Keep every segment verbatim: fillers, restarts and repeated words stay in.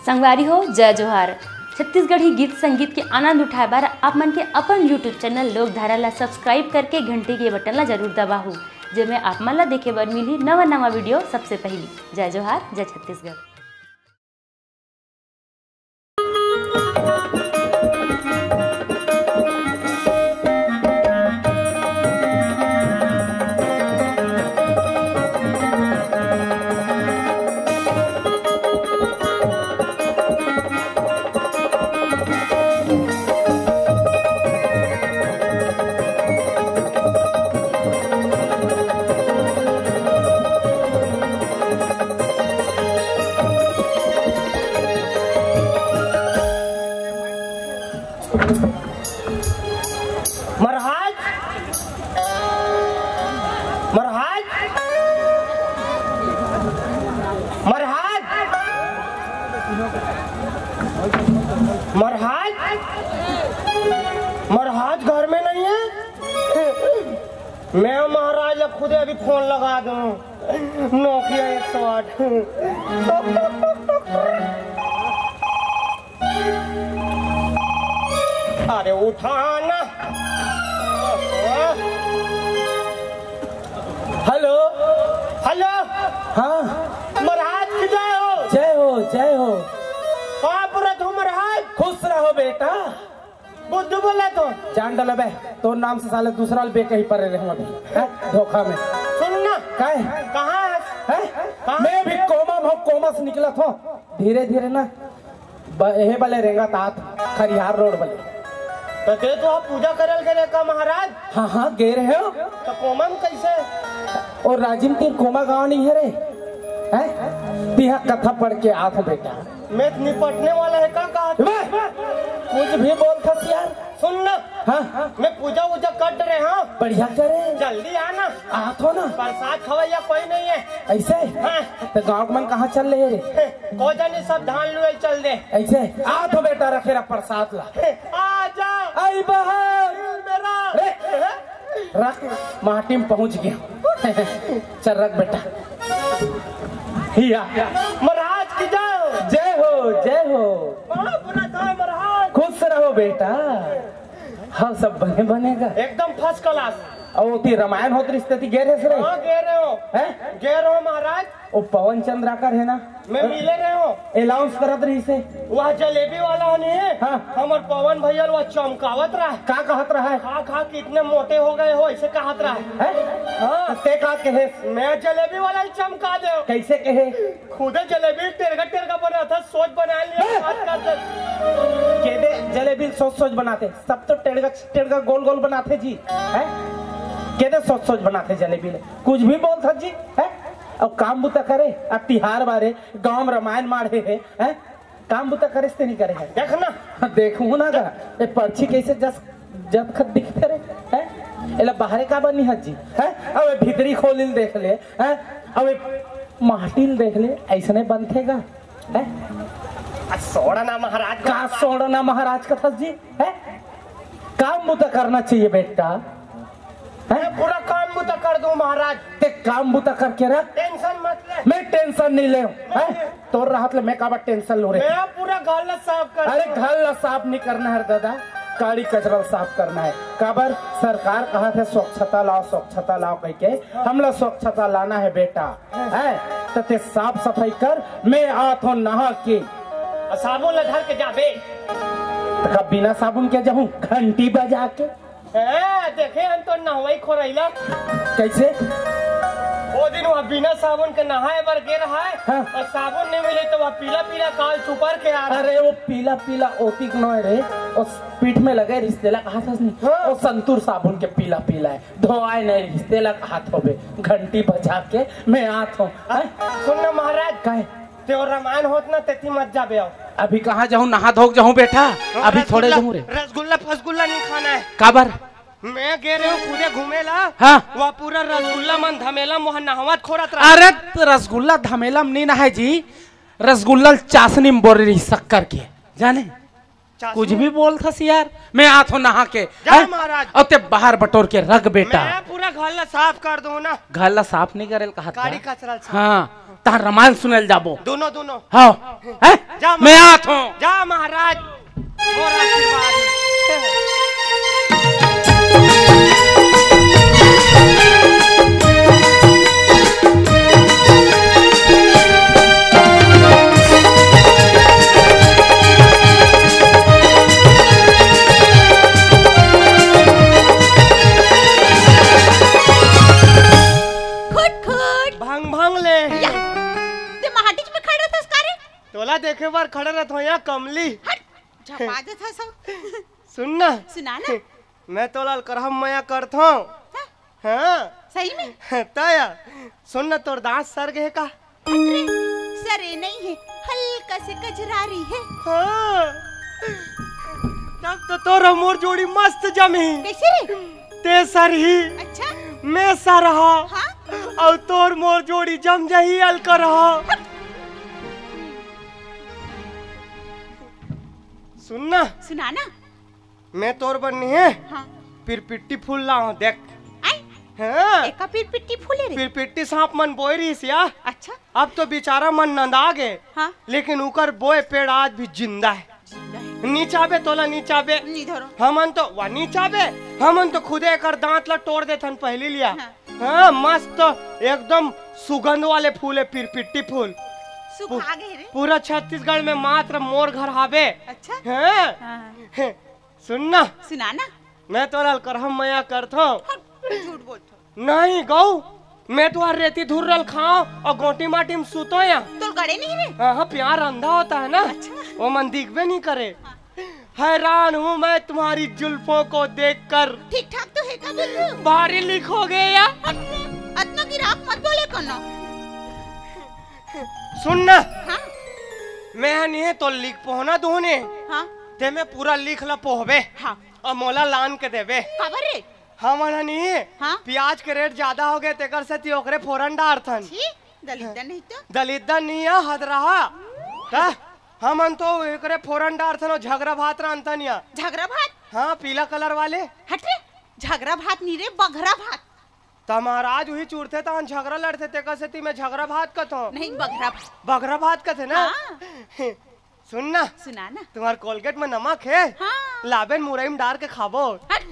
संगवारी हो, जय जोहार। छत्तीसगढ़ी गीत संगीत के आनंद उठाए बर आप मन के अपन YouTube चैनल लोकधारा ला सब्सक्राइब करके घंटी के बटन ला जरूर दबाहू, जेमे आप मन ला देखे बर मिलही नवा नवा वीडियो सबसे पहिली। जय जोहार, जय छत्तीसगढ़। महाराज, महाराज, महाराज, महाराज, महाराज घर में नहीं है। मैं महाराज ला खुदे अभी फोन लगा दूं, नोकिया एक सौ आठ। अरे उठाना। हेलो। हेलो। हाँ। महाराज की जय हो। जय हो, जय हो। बाप रे तू महाराज। खुश रहो बेटा। बुद्धू बोला तो। जान डाला बे, तोर नाम से साले दूसरा बेटा ही परे रहे अभी, हैं? धोखा में। सुन ना। काय? कहाँ है? हैं? कहाँ? मैं भी कोमा में हूँ, कोमा से निकला था धीरे धीरे ना। ब-, एहे बले रेंगत आत, खरिहार रोड बले। तो ते तो आप पूजा करल गए का महाराज? हाँ, हाँ, गए रहे हो। तो कोमा में कैसे? और राजिम तीर कोमा गांव नहीं है रे, हैं? तिहा कथा पढ़ के आत हो बेटा। मैं तो निपटने वाला है का कहा? बे, कुछ भी बोलथस यार। सुन ना। हाँ। मैं पूजा वूजा कर रहे हाँ। बढ़िया करे। जल्दी आना। आत हो ना। प्रसाद खवैया कोई नहीं है। ऐसे? हाँ। तो गांव के मन कहाँ चल रहे रे? को जाने सब धान लुए चल दे। ऐसे? आत हो बेटा, रखे रह प्रसाद ला। आजा। आई बहन। दिल मेरा। रे, रख, माटी में पहुंच गया। चल रख बेटा। हिया। महाराज की जय हो। जय हो, जय हो। बड़ा बुरा था महाराज। खुश रहो बेटा। हाँ, सब बने बनेगा। एकदम फर्स्ट क्लास। और ओती रामायण होत रिश्ते ती गे रहे रे? हाँ, गे रहे हो। हैं? गे रहे हो महाराज। वो पवन चंद्राकर है ना? मैं मिले रहे हो। अनाउंस करत रहिसे। वह जलेबी वाला नहीं है? हाँ। हमर पवन भैया वह चमकावत रहा है। का कहत रहा है? खा खा के इतने मोटे हो गए हो, ऐसे कहत रहा है। हैं? हाँ। ते का कहे? मैं जलेबी वाला ही चमका दे। कैसे कहे? खुदे जलेबी टेरगा टेरगा बनाथे, सोच बना लिया, हैं? बात करते। केदे जलेबी सोच सोच बनाथे, सब तो टेरगा टेरगा गोल गोल बनाथे जी, हैं? केदे सोच सोच बनाथे जलेबी ले, कुछ भी बोलथा जी, हैं? अब काम बुता करे, अब तिहार बारे, गांव में रामायण माढ़े हे, हैं? काम बुता करे से नहीं करे है। देख ना। हाँ, देखू ना गा, ये पर्ची कैसे जस जतखत दिखथे रे, हैं? एला बाहरे काबर निहत जी, हैं? अबे भीतरी खोलिल देख ले, हैं? अबे माटिल देख ले, ऐसने बनथे गा, हैं? आ, सोड़ा ना महाराज का। का सोड़ा ना महाराज कथस जी, हैं? काम बुता करना चाहिए बेटा, हैं? मैं पूरा काम बुता कर दूं महाराज। ते काम बुता करके रख। टेंशन मत ले। मैं टेंशन नहीं ले, हैं? तोर रहत ले मैं काबर टेंशन लूं रे? मैं पूरा घर ला साफ कर अरे दूं। घर ला साफ नहीं करना है दादा, काड़ी कचरा ला साफ करना है। काबर सरकार कहथे स्वच्छता लाओ, स्वच्छता लाओ कह के, हमला स्वच्छता लाना है बेटा, हैं? तो ते साफ सफाई कर, मैं आत हो नहा के। और साबुन ला धर के जाबे। तो का बिना साबुन के जाऊं, घंटी बजा के? ए, देखे हन तो नहवाई खोरैला। कैसे? वो दिन वह बिना साबुन के नहाए बर गे रहा है हाँ। और साबुन नहीं मिले तो वह पीला पीला काल चुपर के आ रहा है। अरे वो पीला पीला ओतिक नोय रे, उस पीठ में लगे रिश्तेला कहा था नहीं? हाँ। वो संतूर साबुन के पीला पीला है, धोआए नहीं रिश्तेला कहा थोबे, घंटी बजा के मैं आत हूँ। हाँ? सुन ना महाराज, काहे? ते और रामायण होत ना, तेती मत जाबे आओ। अभी कहाँ जाऊँ, नहा धोक जाऊँ बेटा, अभी थोड़े रसगुल्ला, जाऊँ रे। रसगुल्ला फसगुल्ला नहीं खाना है। काबर? मैं गे रहे हूँ खुदे घूमे ला। हाँ। वह पूरा रसगुल्ला मन धमेला, वहाँ नहावत खोरत रहा। अरे, त रसगुल्ला धमेला में नहीं नहाए जी, रसगुल्ला चाशनी में बोरे रही शक्कर के, जाने? चाशनी? कुछ भी बोलथस यार, मैं आत हो नहा के। जा हैं? महाराज। अब ते बाहर बटोर के रख बेटा। मैं पूरा घर ला साफ कर दूं ना। घर ला साफ नहीं करेल कहा था। काड़ी कचरा ला साफ। हाँ, तार रामायण सुनेल जाबो। दोनों, दोनों। हाँ। हैं? जा मैं आत हूँ। जा महाराज, मोर आशीर्वाद। खुट खुट। भंग भंग ले। या, ते माटिच में खड़े रहथस का रे? तोला देखे बर खड़े रहत हो या कमली। हट, झपा देथस। सुन ना। सुना ना। मैं तोला करहम मया करथों। हाँ? हाँ। सही में? तया, सुन ना, तोर दांत सर गे का? अरे, सरे नहीं है, हल्का से कजरारी है। हाँ। तब तो तोर मोर जोड़ी मस्त जमही। कैसे रे? ते सरही। अच्छा। मैं सरहा। हाँ? अउ तोर मोर जोड़ी जम जही अलकरहा। सुन ना। सुना ना। मैं तोर बर निहे हाँ। पिरपिट्टी फूल लाऊं, देख। आई? हाँ। एका पिरपिट्टी फूले रे? पिरपिट्टी सांप मन बोए रहिस या। अच्छा। अब तो बेचारा मन नंदा गे। हाँ। लेकिन उकर बोए पेड़ आज भी जिंदा है। जिंदा है। नी चाबे तोला, नी चाबे। नी धरो। हमन तो वा नी चाबे। हमन तो खुदे एकर दांत ला टोर देथन पहिली लिया। हाँ। हाँ, मस्त, एकदम सुगंध वाले फूल है, पिरपिट्टी फूल। सुखा गे रे। पूरा छत्तीसगढ़ में मात्र मोर घर हावे। अच्छा। हाँ। हाँ। सुन ना। सुना ना। मैं तोला करहम मया करथों। हट, झूठ बोलथो। नहीं गऊ, मैं तुहार रेती धुर्रल खाओ अउ गोटी माटी में सुतो या। तोर गड़े नहीं रे? हाँ, हाँ, प्यार अंधा होता है ना। अच्छा। वो मन दिखबे नहीं करे। हाँ। हैरान हूँ मैं तुम्हारी जुल्फों को देखकर। ठीक ठाक तो है का बुद्धू? भारी लीक हो गए या। हट, अतना गिराक मत बोले कनो। सुन ना। हाँ। मैं हा नहीं तो लिख पोहना दूने। हाँ। ते मैं पूरा लिख ला पोहबे। हाँ। अउ मोला लान के देबे। काबर रे? हमन हा नहीं। हाँ। प्याज के रेट ज्यादा हो गए, तेकर सेती ओकरे फोरन डारथन। छी, दलिद्दर नहीं तो। दलिद्दर नहीं है, हदरहा। का? हमन तो एकरे फोरन डारथन अउ झगरा भात रांधथन या। झगरा भात? हाँ, पीला कलर वाले। हट रे, झगरा भात नहीं रे, बघरा भात। त महाराज उही चुरथे, तहन झगरा लड़थे, तेकर सेती मैं झगरा भात कथों। नहीं, बघरा भात। बघरा भात कथे ना? हाँ। सुन ना। सुना ना। तुम्हार कोलगेट में नमक है? हाँ। लाबेन मुरई में डार के खाबो। हट।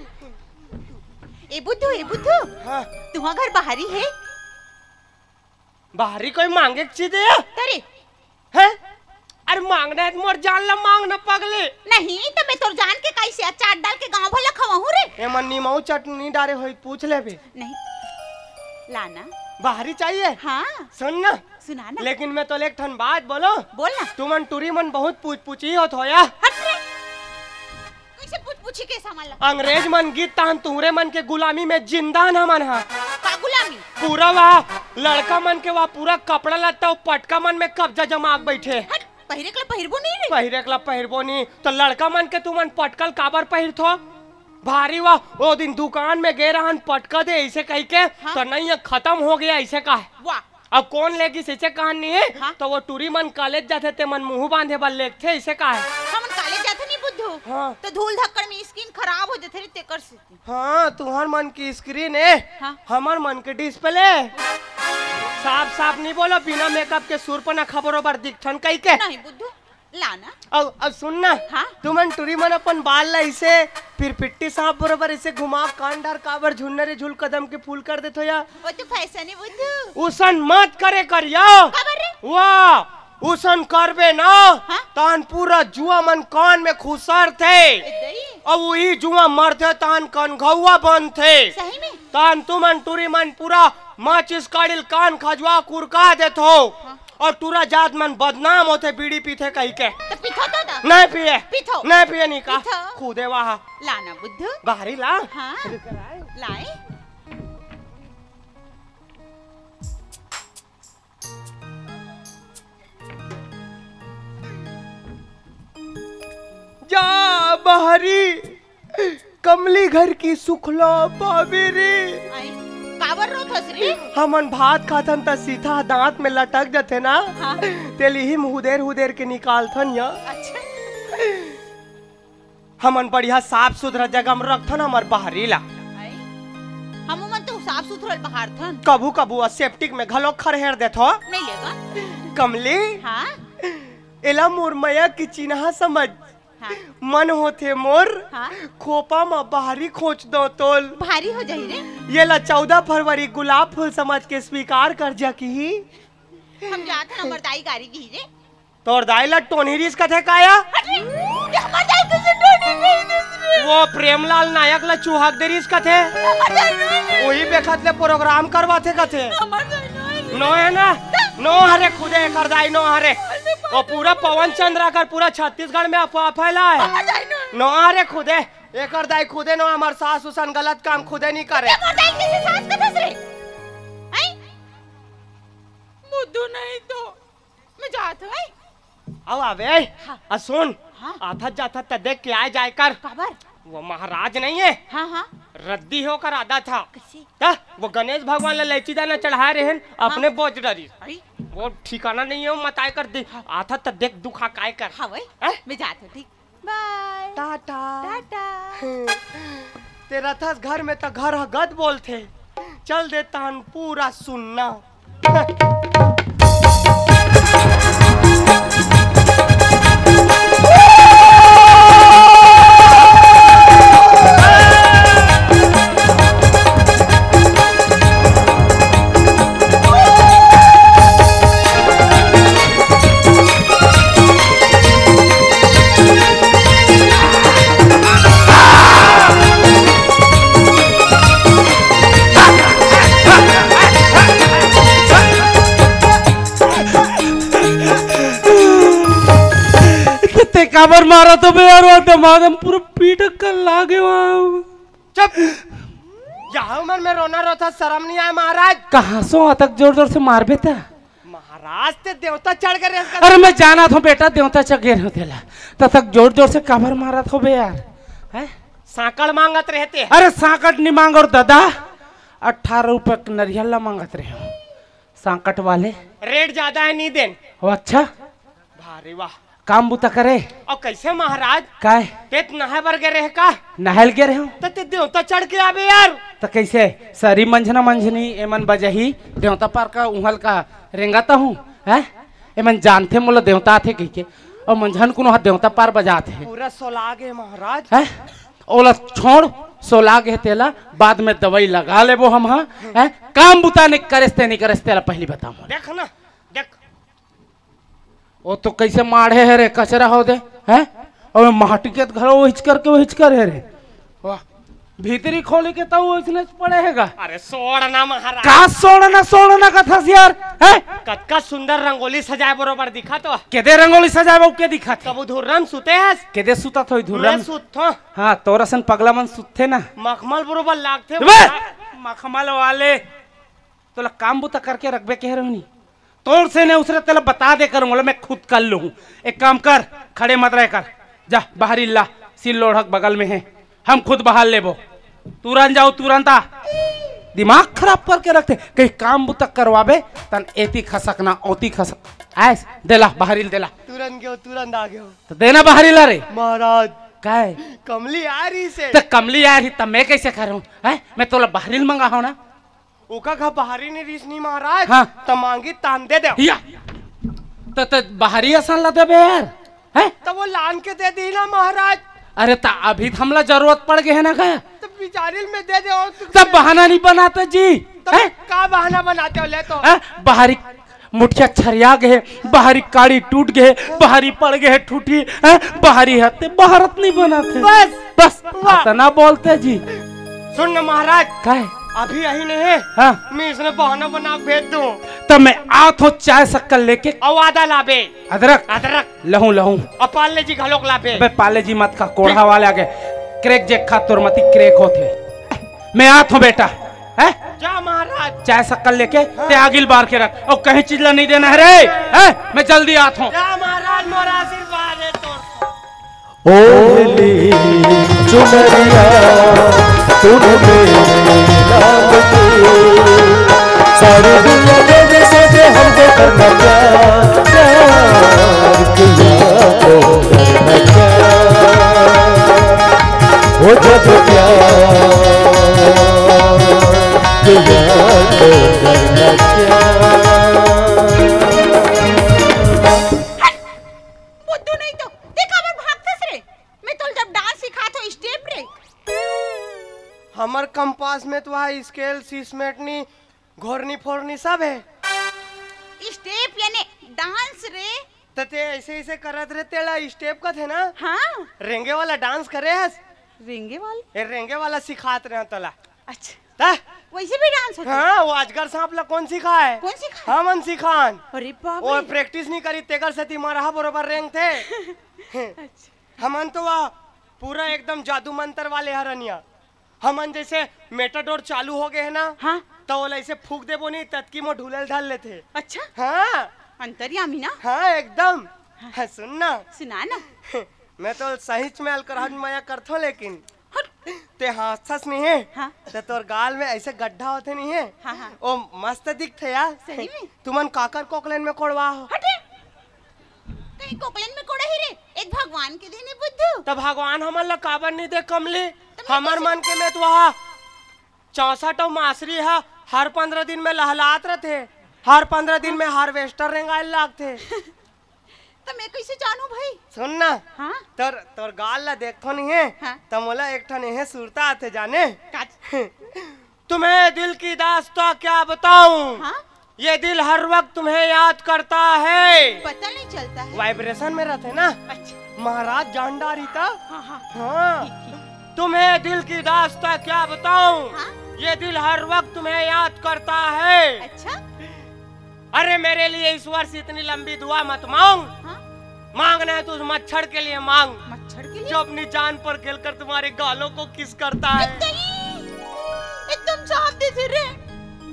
ए बुद्धू, ए बुद्धू। हाँ। तुम्हार घर बाहरी है? बाहरी कोई मांगे के चीज है? तरे। हैं? अरे मांगना है तो मोर जान ला मांगना पगले। नहीं तो मैं तोर जान के कैसे अचार डाल के गांव भला खवाहूं रे। ए मन नीमऊ चटनी डारे होई, पूछ लेबे। नहीं। लाना। बाहरी चाहिए? हाँ। सुन ना। सुना ना। लेकिन मैं तोले एक ठन बात बोलो। बोल ना। तुमन टूरी मन बहुत पूछ पूछी होत हो या। हट रे। कैसे पूछ पूछी के सामान ला? अंग्रेज मन गीत तान तुहरे मन के गुलामी में जिंदा न मन हा। का गुलामी? पूरा वा लड़का मन के वा पूरा कपड़ा लत्ता अउ पटका मन में कब्जा जमा के बैठे। हट, पहिरे के ला पहिरबो नहीं रे। पहिरे के ला पहिरबो नहीं, तो लड़का मन के तुमन पटकल काबर पहिरथो? भारी वा, ओ दिन दुकान में गे रहन पटका दे, ऐसे कही के, हाँ। तो नहीं, ये खत्म हो गया, ऐसे कहा। वाह। अब कौन लेगिस, ऐसे कहा नहीं है, हाँ। तो वो टूरी मन कॉलेज जाथे, ते मन मुंह बांधे बर लेगथे, ऐसे कहा है। हमन कॉलेज जाथे नहीं बुद्धू, हाँ। तो धूल धक्कड़ में स्किन खराब हो जाथे रे, तेकर से। हाँ, तुहर मन की स्क्रीन है, हाँ। हमर मन के डिस्प्ले। साफ साफ नहीं बोलो, बिना मेकअप के सुरपना खबरों बर दिखथन कही के। नहीं बुद्धू, लाना। अब, अब सुन ना, हाँ? तुमन टूरी मन अपन बाल ला इसे पिरपिट्टी सांप बरोबर इसे घुमा कान डार काबर झुन्नरे झुल कदम के फूल कर देथो या? वो तो फैशन है बुद्धू। उसन मत करे कर या। काबर रे? वाह, उसन करबे ना, हाँ? तान पूरा जुआ मन कान में खुसरथे। ए दई। अउ वही जुआ मरथे, तान कनघौआ बनथे। सही में? तान तुमन टूरी मन पूरा माचिस काड़िल कान खजवा कुरका देथो। हाँ। अउ टूरा जात मन बदनाम होथे, बीड़ी पीथे कही के। तो पीथो तो दा। नहीं पिए। पीथो। नहीं पिए, नहीं का। पीथो। खुदे वाह। लाना बुद्धू। बाहरी ला। हाँ। लाए। जा बहरी, कमली घर की सुखला पावे रे। आई, काबर रोथस रे? हमन भात खाथन त सीधा दांत में लटक जथे ना, हाँ। तेली ही हुदेर हुदेर के निकालथन या। अच्छा। हमन बढ़िया साफ सुथरा जगह में रखथन हमर बहरी ला। आई, हमू मन तो साफ सुथरा बहारथन। कभू कभू सेप्टिक में घलो खरहेर देथो। नहीं लेगा। कमली। हाँ। एला मोर मया के चिन्हा समझ। हाँ। मन होथे मोर हाँ। खोपा म बाहरी खोंच दो तोल। भारी हो जाही रे। ये ला चौदह फरवरी गुलाब फूल समझ के स्वीकार कर जा किही। हम जात हन, हमर दाई गारी गिही रे। तोर दाई ला टोनी रिस कथे का या? हट रे, ये हमर दाई कइसे टोनी रिस रे? वो प्रेमलाल नायक ला चुहक दे रिस कथे। हमर दाई नोहे रे। वही बेखत ले प्रोग्राम करवाथे कथे। हमर दाई नोहे रे। नो है ना? नो हरे खुदे एकर दाई नो हरे। वो पूरा पवन चंद्रा कर पूरा छत्तीसगढ़ में अफवाह फैला है। हमर दाई नोहे। नो हरे खुदे, एकर दाई खुदे नो, हमर सास उसन गलत काम खुदे नहीं करे। हमर दाई कइसे सास कथस रे? हैं? मुद्दू नहीं तो। मैं जात हूँ, हैं? आओ आवे। हाँ। आ सुन, हाँ। आथत जाथत त देख के आए जाए कर। काबर? वो महाराज नहीं है? हाँ, हाँ। रद्दी होकर आदा था। कइसे? त वो गणेश भगवान ला लैची दाना चढ़ाए रहेन, हाँ। अपने बोझ डरी। आई? वो ठिकाना नहीं है, वो मताए कर दे। हाँ। आथत त देख दुखा काय कर। हाँ भाई, हैं? मैं जात हूँ, ठीक। बाय। टाटा। टाटा। तेरा थस घर में त घर ह गद बोलथे। चल दे तान पूरा सुन्ना। ते काबर मारत हो बे यार, वो दमाद हम पूरा पीठ कर लागे वहाँ। चुप। यहाँ उम्र में रोना रोथा शर्म नहीं आए महाराज। कहाँ सो अतक जोर जोर से मारबे त? महाराज ते देवता चढ़ के रेस कर। अरे मैं जानत हूँ बेटा, देवता चढ़ गे रहे तेला। त तक जोर जोर से काबर मारत हो बे यार? हैं? सांकड़ मांगत रहते हैं। अरे सांकड़ नहीं मांगो दादा, अठारह रुपये के नरियल ला मांगत रहे हो। सांकट वाले। रेट ज्यादा है, नहीं देन। ओ अच्छा। भारी वाह। काम बुता करे। और कैसे महाराज? काय? तेत नहाए बर गे रहे का? नहाए ल गे रहे हो। त ते देवता चढ़ के आबे यार। त कैसे? सरी मंझना मंझनी एमन बजही, देवता पार का उहल का रेंगाता हूँ, हैं? एमन जानथे मोला देवता आथे कहिके, और मंझन कोनो ह देवता पार बजात हे। पूरा सोला गे महाराज। हैं? ओला छोड़, सोला गे तेला, बाद में दवाई लगा लेबो हम, हाँ? हैं? काम बुता नहीं करेस ते नहीं करेस तेला पहली बताओ मोला। देख ना, देख। वो तो कैसे माढ़े है रे, कचरा हो दे, हैं? और माटी के घरो वहिच करके वहिच कर है रे। वाह, भीतरी खोली के तो वो इसने पड़े हैगा। अरे सोड़ना महाराज। का सोड़ना, सोड़ना का था यार, हैं? कतका सुंदर रंगोली सजाए बरोबर दिखा तो। केदे रंगोली सजाए बाबू के दिखा थे? कबू धुर्रम सुते हस? केदे सुता थो धुर्रम? मैं सुत थो। हाँ, तोरा सन पगला मन सुतथे ना। मखमल बरोबर लागथे बे! महाराज। मखमल वाले, तोला काम बुता करके रखबे कह रहे हो नी। तोर से ने उसरे तेला बता दे करूँ, बोले मैं खुद कर लूँ। एक काम कर, खड़े मत रह कर, जा बाहर इल्ला, सिल लोढ़क बगल में है, हम खुद बाहर लेबो। तुरंत जाओ, तुरंत आ। दिमाग खराब करके रखते, कहीं काम बुता करवाबे, तन एती खसकना, ओती खसक, ऐस, देला, बाहर इल देला। तुरंत गयो, तुरंत आ गयो। तो देना बाहर इला रे। महाराज। काय? कमली आ रही से। तो कमली आ रही, तब मैं कैसे करूँ? हैं? मैं तोला बाहर इल मंगा हूँ ना। ओका घर बाहरी नहीं रिस नहीं महाराज, हाँ। त मांगी तान दे दे। या। त, त बाहरी असन ला देबे यार, हैं? त वो लान के दे दी ना महाराज। अरे त अभी त हमला जरूरत पड़ गए है ना का? त बिचारिल में दे दे और तू त बहाना नहीं बनाते जी, त हैं? का बहाना बनाते हो ले तो? हैं? बाहरी मुठिया छरिया गए, बाहरी काड़ी टूट गए, बाहरी पड़ गए ठूठी, हैं? बाहरी हते बहारत नहीं बनाते। बस। बस, वाह। इतना बोलते जी। सुन ना महाराज, काय? अभी यही नहीं है। हाँ। मैं इसने बहाना बना के भेज दूँ। तब मैं आत हूँ चाय शक्कर लेके। और आदा लाबे। अदरक। अदरक। लहूं, लहूं। और पार्ले जी घलोक लाबे। अबे पार्ले जी मत खा, कोढ़ा वाले आगे। क्रैक जैक खा, तोर मती क्रैक होथे। मैं आत हूँ बेटा। हैं? जा महाराज। चाय शक्कर लेके हाँ। ते आगिल बार के रख। और कहीं चीज ला नहीं देना है रे। हैं? मैं जल्दी आत हूँ। जा महाराज, मोर आशीर्वाद है तोर। ओढ़ली चुनरिया तूने मेरे नाम की, सारी दुनिया में सजे हमको करना प्यार, प्यार किया तो करना क्या, वो जब प्यार किया तो करना क्या। हमर कंपास में तो वहाँ स्केल, सिसमेटनी, घोरनी फोरनी सब है। स्टेप यानी डांस रे। त ते ऐसे ऐसे करत रे, तेला स्टेप कथे ना? हाँ। रेंगे वाला डांस करे हस? रेंगे वाला? ए, रेंगे वाला सिखात रहे तोला। अच्छा। त? वैसे भी डांस होता है? हाँ, वो अजगर सांप ला कौन सिखाए? कौन सिखाए? हमन सिखान। अरे बाप वो रे। प्रैक्टिस नहीं करी, तेकर सेती मरहा बरोबर रेंग थे। अच्छा। हमन तो वह पूरा एकदम जादू मंतर वाले हरनिया। हमन जैसे मेटाडोर चालू हो गए है ना, हाँ। तो ओला ऐसे फूक देबो नहीं, ततकी मो ढुलल ढल लेथे। अच्छा। हाँ। अंतर्यामी ना? हाँ, एकदम। हाँ। हाँ, सुन ना। सुना ना। मैं तो सहीच में अलकरहन मया करथो, लेकिन हट। ते हाँसथस नहीं है, हाँ। ते तोर गाल में ऐसे गड्ढा होथे नहीं है। हाँ, हाँ। ओ मस्त दिखथे यार। सही में? तुमन काकर कोकलेन में कोड़वा हो? हटे। कहीं कोकलेन में कोड़ा ही रे, एक भगवान के देने बुद्धू। त भगवान हमन ला काबर नहीं दे कमली? त मैं हमर कैसे मन के में तो वहा चौसठ अउ मासरी ह हर पंद्रह दिन में लहलात रथे, हर पंद्रह दिन में हार्वेस्टर रेंगाए लागथे। त मैं कैसे जानू भाई? सुन ना, हाँ? तोर, तोर गाल ला देखथो नहीं है, हाँ। त मोला एक ठन एहे सुरता आथे जाने। का? तुम्हें दिल की दास्तां क्या बताऊं? हाँ? ये दिल हर वक्त तुम्हें याद करता है। पता नहीं चलता है। वाइब्रेशन में रहते ना। अच्छा। महाराज जान डारी था। हाँ, हाँ। हाँ। ठीक, ठीक। तुम्हें दिल की दास्तां क्या बताऊं? हाँ? ये दिल हर वक्त तुम्हें याद करता है। अच्छा। अरे, मेरे लिए इस वर्ष इतनी लंबी दुआ मत मांग। हाँ? मांगना है तो उस मच्छर के लिए मांग, मच्छर के लिए? जो अपनी जान पर खेलकर तुम्हारे गालों को किस करता है। एकदम साफ दे रे।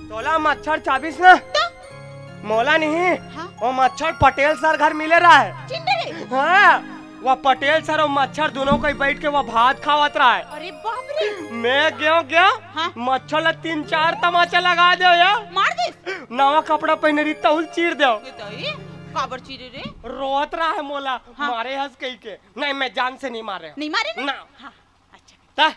तोला मच्छर चाबिस ना? तो? मोला नहीं। हाँ? वो मच्छर पटेल सर घर मिले रहा है। चिंदे रे। हाँ, वो पटेल सर और मच्छर दोनों को ही बैठ के वो भात खावत रहा है। अरे बाप रे। मैं गयो, गयो। हाँ। मच्छर ला तीन चार तमाचा लगा दो यार। मार दे। नवा कपड़ा पहने रही, तहुल चीर दो। ये तो ये, काबर चीरे रे? रोत रहा है मोला, हाँ। मारे हंस कही के। नहीं, मैं जान से नहीं मारे। नहीं मारे ना? ना। हाँ, अच्छा। ता,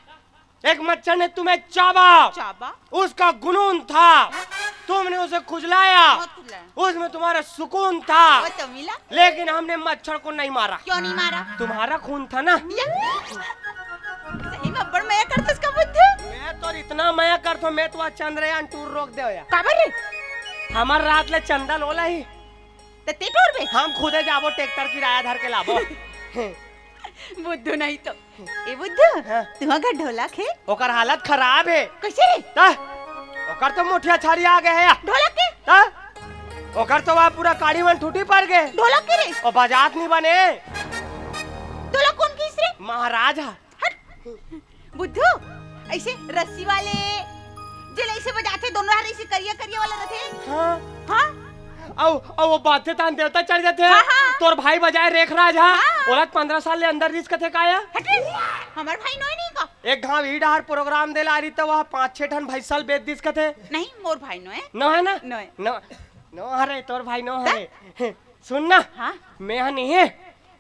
एक मच्छर ने तुम्हें चाबा। चाबा? उसका गुनून था। हाँ। तुमने उसे खुजलाया। बहुत खुजलाया। उसमें तुम्हारा सुकून था। वो तो मिला। लेकिन हमने मच्छर को नहीं मारा। क्यों नहीं मारा? तुम्हारा खून था ना। या। सही में अब्बड़ मया करथस का बुद्धू? मैं तो इतना मया करथो, मैं तो आज चंद्रयान टूर रोक दे हो यार। काबर रे? हमर रात ले चंदा लोला ही। त ते टूर बे? हम खुदे जाबो, ट्रैक्टर किराया धर के लाबो। बुद्धू नहीं तो। ए बुद्धू, हाँ। तुहा घर ढोलक हे? ओकर हालत खराब हे। कैसे रे? त ओकर तो मुठिया छारी आ गए हे। ढोलक के? त ओकर तो वहाँ पूरा काड़ी मन टूटी पड़ गए। ढोलक के रे? ओ बजात नहीं बने। ढोलक कौन किस रे? महाराज हा। हट। बुद्धू, ऐसे रस्सी वाले, जेला ऐसे बजाथे, दोनों हाथ ऐसे करिया करिया वाला रथे। हाँ। हाँ? अउ, अउ वो बाथे तान देवता चढ़ जाथे। हाँ, हाँ। तोर भाई बजाए रेखराज हा। हाँ। ओला पंद्रह साल ले अंदर रिस कथे का या? हटे, हमर भाई नोय नहीं का? एक घाव ई डहार प्रोग्राम दे ला रही त वहाँ पाँच छह ठन भैंसल बेच दिस कथे। नहीं, मोर भाई नोय। नो है ना? नोय। नो, नो हरे, तोर भाई नो हरे। सुन ना, हाँ? मैं हा नहीं है,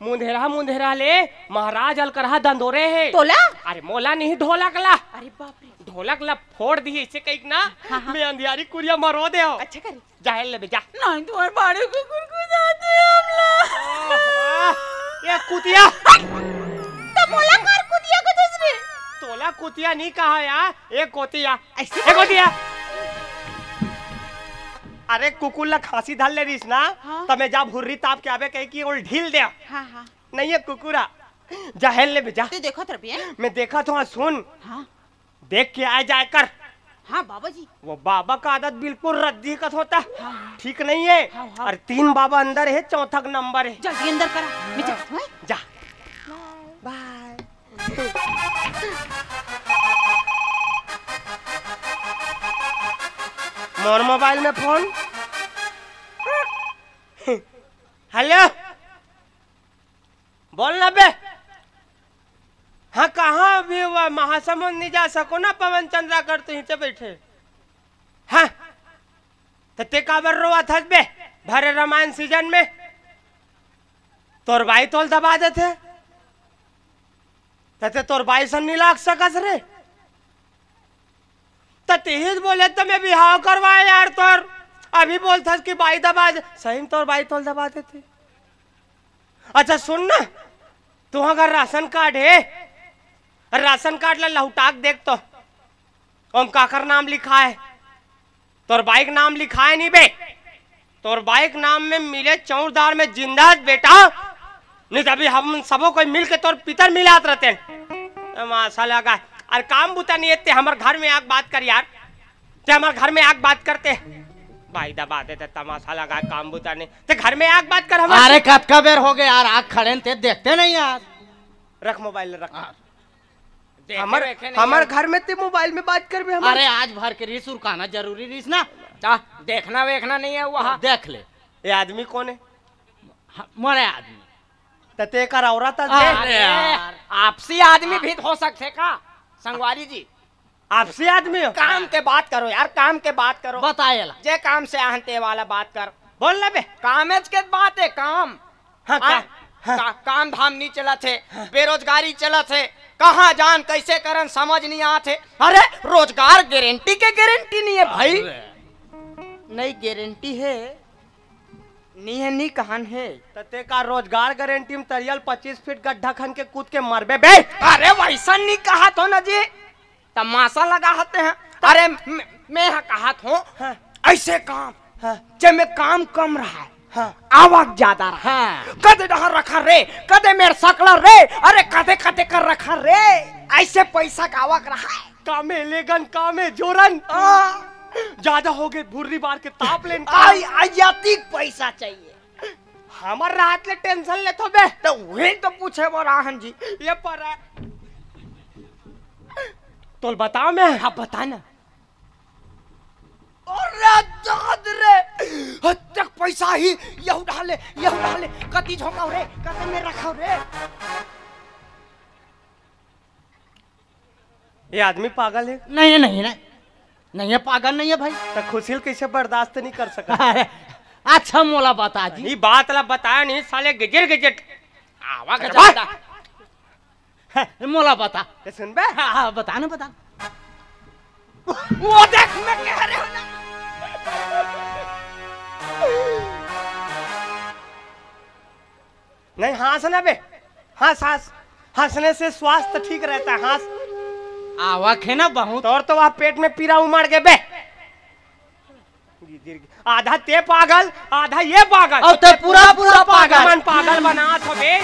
मुंधेरा मुंधेरा ले महाराज अलकरहा दंदोरे हे। तोला? अरे मोला नहीं, ढोलक ला। अरे बाप रे। ढोलक ला फोड़ दी इसे कहिक ना, हाँ, हाँ। मैं अंधियारी कुरिया मरो दे हो। अच्छा करे। जाहिल ले बेजा। नहीं, तुम्हारे बाड़े को कुरकुर जाते हैं हमला। ओहो, ये कुतिया। हट! तो मोला कर कुतिया को दूसरी। तोला कुतिया नहीं कहा यार, ये कोतिया। ऐसे ए कोतिया। अरे कुकुर ला खांसी धर ले रहीस ना, हाँ। त मैं जा भुर्री ताप के आबे कही कि ओल ढील दे। हाँ, हाँ। नहीं है कुकुरा, जाहिल ले बेजा। तू देखत रह बे। मैं देखत हूँ, सुन। हाँ। देख के आए जाए कर। हाँ बाबा जी। वो बाबा का आदत बिल्कुल रद्दी कस होता। हाँ, हाँ। ठीक नहीं है। हाँ, हाँ। अरे तीन बाबा अंदर है, चौथा नंबर है। जल्दी अंदर करा, मैं जात हूँ। जा। बाय। मोर मोबाइल में फोन। हेलो, बोल ना बे। हाँ, कहाँ अभी वो महासमुंद नहीं जा सको ना, पवन चंद्राकर तो हिचे बैठे। हाँ, त ते काबर रोवत हस बे? भरे रामायण सीजन में तोर बाई तोल दबा देथे, त ते तोर बाई सन नहीं लाग सकस रे। त तिहिच बोले त मैं बिहाव करवाए यार तोर। अभी बोलथस कि बाई दबा दे, सही में तोर बाई तोल दबा देथे। अच्छा सुन ना, तुहा घर राशन कार्ड हे, राशन कार्ड ला लहुटा के देख तो। ओम काकर नाम लिखाय? तोर बाई के नाम लिखाय नहीं बे। तोर बाई के नाम में मिले चौरदार में जिंदा बेटा, नहीं तो अभी हम सबो कोई मिल के तोर पितर मिलात रहते हैं। तमाशा लगा। अरे काम बुता नहीं है ते हमर घर में आके बात कर यार। ते हमर घर में आके बात करते। बाई दबा देते, तमाशा लगा, काम बुता नहीं। ते घर में आके बात कर हमर। अरे कतका बेर हो गया यार, आके खड़े हैं ते देखते नहीं यार। रख मोबाइल रख। हाँ। देखे हमर, वेखे नहीं हमर हो। घर में ते मोबाइल में बात करबे हमर। अरे आज भर के रीस उरकाना जरूरी रीस ना। जा, देखना वेखना नहीं है वहाँ। देख ले। ये आदमी कौन है? हाँ, मोरे आदमी। त ते एकर औरत अस बे? अरे यार। आपसी आदमी भी हो सकथे का? संगवारी जी। आपसी आदमी हो? काम के बात करो यार, काम के बात करो। बताए ला। जे काम से आहन ते वाला बात कर। बोल ना बे। कामेच के बात है, काम। हाँ, आ, का-, हाँ। का-, काम धाम नहीं चलत हे, हाँ। बेरोजगारी चलत हे, कहाँ जान, कैसे करन, समझ नहीं आत हे। अरे, रोजगार गारंटी के गारंटी नहीं है भाई। अरे। नहीं गारंटी है, नहीं है, नहीं कहन है। त ते का रोजगार गारंटी में तरियल पच्चीस फीट गड्ढा खन के कूद के मरबे बे? अरे, वैसा नहीं कहा तो ना जी। तमाशा लगा हते हैं। अरे, मैं, मैं ह कहत हूँ, हाँ। ऐसे काम, हाँ। जेमे काम कम रहा है, हाँ। आवक ज्यादा रहा है। हाँ। कदे डहर रखा रे, कदे मेर सकला रे, अरे कदे कदे कर रखा रे, ऐसे पैसा का आवक रहा है। कामे लेगन, कामे जोरन। हाँ। ज्यादा हो गए भुर्री बार के ताप लेन। आई, आई, अतिक पैसा चाहिए। हमर रात ले टेंशन लेथो बे। तो वही तो पूछे बर आहन जी। ये पर है। तोल बताओ मैं। हाँ, बता ना। अरे दाद रे, हद तक पैसा ही, यहू डाले, यहू डाले, कति झोंकाओ रे, कते में रखाओ रे। ये आदमी पागल है? नहीं, नहीं, नहीं। नहीं है, पागल नहीं है भाई। तो खुशी ल कैसे बर्दाश्त नहीं कर सकत? अरे, अच्छा मोला बता जी। ये बात ला बताया नहीं, साले गिजिर गिजिर। आवा अरे गजब भाई। दा। है, मोला बता। ये सुन बे? हाँ, हाँ, बता ना, बता। वो देख, मैं कह रहे हो ना। नहीं, हंस ना बे, हंस, हंस। हंसने से स्वास्थ्य ठीक रहता है, हंस। आवक है ना बहुत। तोर तो वह पेट में पीरा उमड़ गए बे। आधा ते पागल, आधा ये पागल। और ते पूरा, पूरा पागल। मन पागल बनात हो बे।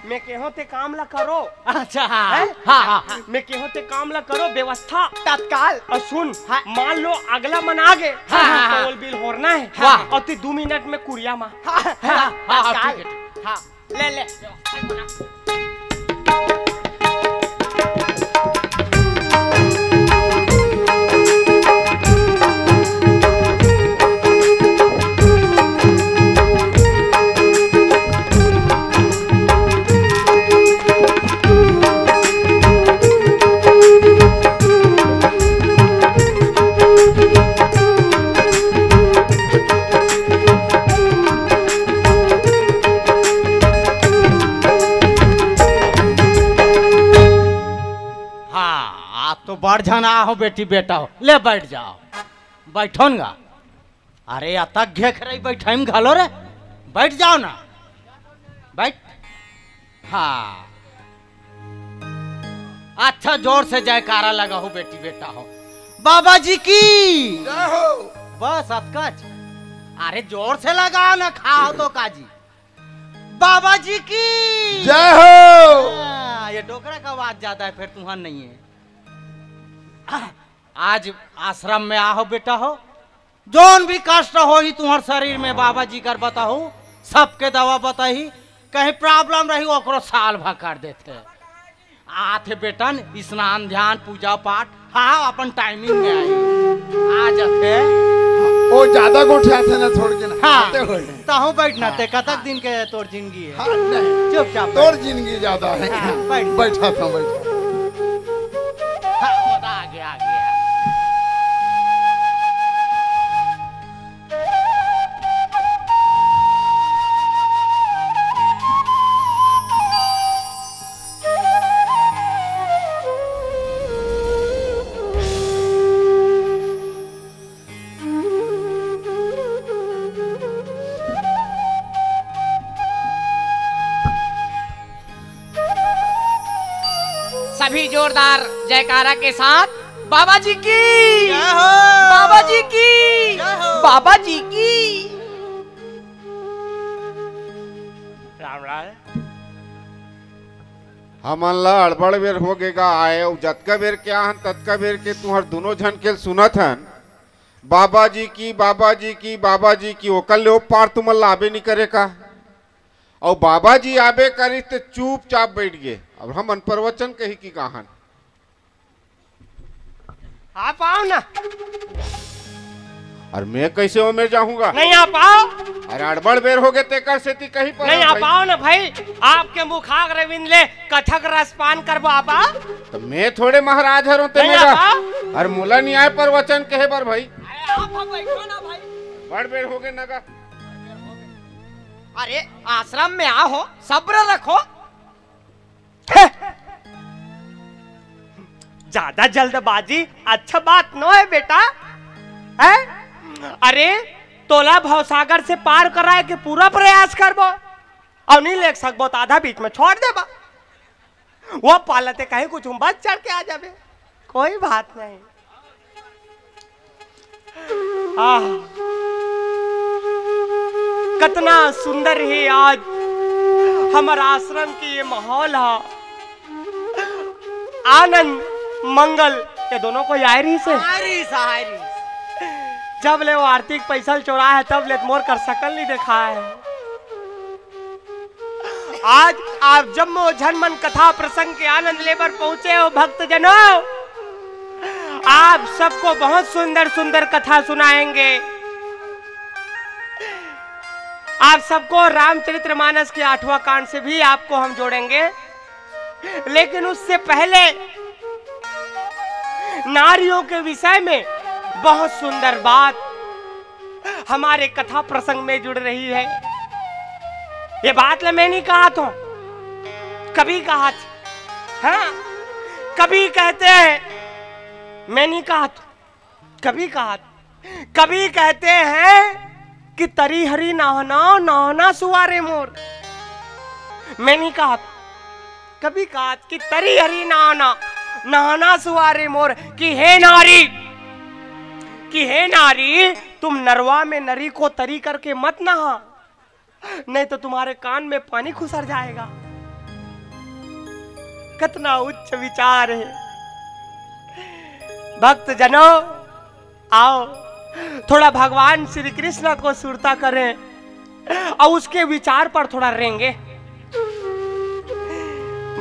मैं केहो ते काम ला करो। अच्छा, हाँ, हैं? हाँ, हाँ। मैं केहो ते काम ला करो, व्यवस्था। तत्काल। और सुन, हाँ। मान लो अगला मन आ गए, हाँ, हाँ, हाँ। टोल बिल होरना है। वाह। और तू दो मिनट में कुरिया मा। हाँ, हाँ, हाँ, हाँ, तत्काल। ठीक है, ठीक। हाँ, ले, ले। हाँ, आप तो बड़ झन आ हो बेटी बेटा हो, ले बैठ जाओ, बैठो न गा। अरे अतक घेख रही बैठे में घलो रे, बैठ जाओ ना, बैठ। हाँ, अच्छा जोर से जयकारा लगा हो बेटी बेटा हो। बाबा जी की जय हो। बस अतकच। अरे जोर से लगाओ ना, खाओ तो काजी। बाबा जी की जय हो। हाँ, ये डोकरा का आवाज ज्यादा है, फिर तुहान नहीं है। आज आश्रम में आहो बेटा हो, जोन भी कष्ट होही तुम्हार शरीर में बाबा जी कर बताहू, सबके दवा बताही, कहीं problem रही ओकरो साल भर कर देथे। आथे बेटन, स्नान ध्यान पूजा पाठ, हाँ, अपन timing में आई। आ जाथे। वो ज्यादा गोठियाथे ना, छोड़ के ना, हाँ। आते होए। तहूँ बैठ ना, हाँ, ते कतक हाँ। दिन के तोर जिंदगी है। हाँ, नहीं। चुपचाप तोर बैठ। जिंदगी ज्यादा है। हाँ, बैठ। बैठा था, बैठा। हाँ, वो तो आगे, आगे, आगे। सभी जोरदार जयकारा के साथ बाबा जी की। जय हो। बाबा जी की। जय हो। बाबा जी की। राम राम। हमन ला अड़बड़ बेर हो गे गा आए, अउ जतका बेर के आहन, ततका बेर के तुहर दुनों झन के सुनत हन, बाबा जी की, बाबा जी की, बाबा जी की, ओकर ले ओ पार तुमन ला आबे नी करे का? अउ बाबा जी आबे करिस ते चुपचाप बैठ गे। अब हमन प्रवचन कही की गाहन। आप आओ ना। अरे मैं कैसे ओमे जाहूंगा? नहीं आ पाओ। अरे अड़बड़ बेर हो गे तेकर सेती कही पर नहीं आ पाओ ना भाई। आपके मुखाग्र विंद ले कथक रसपान करबो, आप आओ। तो मैं थोड़े महाराज हरों ते नहीं मेरा। आप आओ। अरे मोला नहीं आए प्रवचन कहे बर भाई। अरे आप बैठो ना भाई। बड़ बेर हो गे नगा। अरे आश्रम में आओ, सब्र रखो। ज्यादा जल्दबाजी अच्छा बात नो है बेटा, है? अरे तोला भवसागर से पार कराए के पूरा प्रयास करबो, अउ नहीं ले सकबो तो आधा बीच में छोड़ देबा। वो पालते कहीं कुछ बस चढ़ के आ जाबे, कोई बात नहीं। आह, कतना सुंदर हे आज हमर आश्रम के ये माहौल हा। आनंद मंगल ये दोनों को आए रहिस हे। आए रहिस, आए रहिस। जब ले वो आरती के पैसा ल चोराए हे, तब ले मोर कर सकल नहीं देखाए हे। आज आप जम्मो झन मन कथा प्रसंग के आनंद लेबर पहुंचे हो भक्तजनों, आप सबको बहुत सुंदर सुंदर कथा सुनाएंगे। आप सबको रामचरितमानस के आठवां कांड से भी आपको हम जोड़ेंगे, लेकिन उससे पहले नारियों के विषय में बहुत सुंदर बात हमारे कथा प्रसंग में जुड़ रही है। ये बात ल मैं नहीं कहा थो, कभी कहा थी, हाँ, कभी कहते हैं, मैं नहीं कहा थो, कभी कहा थो, कभी कहते हैं कि तरी हरी नहाना, नहाना सुवारे मोर। मैं नहीं कहा थो, कभी कहा कि तरी हरी नहाना, नहाना सुवारे मोर, कि हे नारी, कि हे नारी, तुम नरवा में नरी को तरी करके मत नहा, नहीं तो तुम्हारे कान में पानी खुसर जाएगा। कितना उच्च विचार है। भक्तजनों, आओ, थोड़ा भगवान श्री कृष्ण को सुरता करें और उसके विचार पर थोड़ा रेंगे।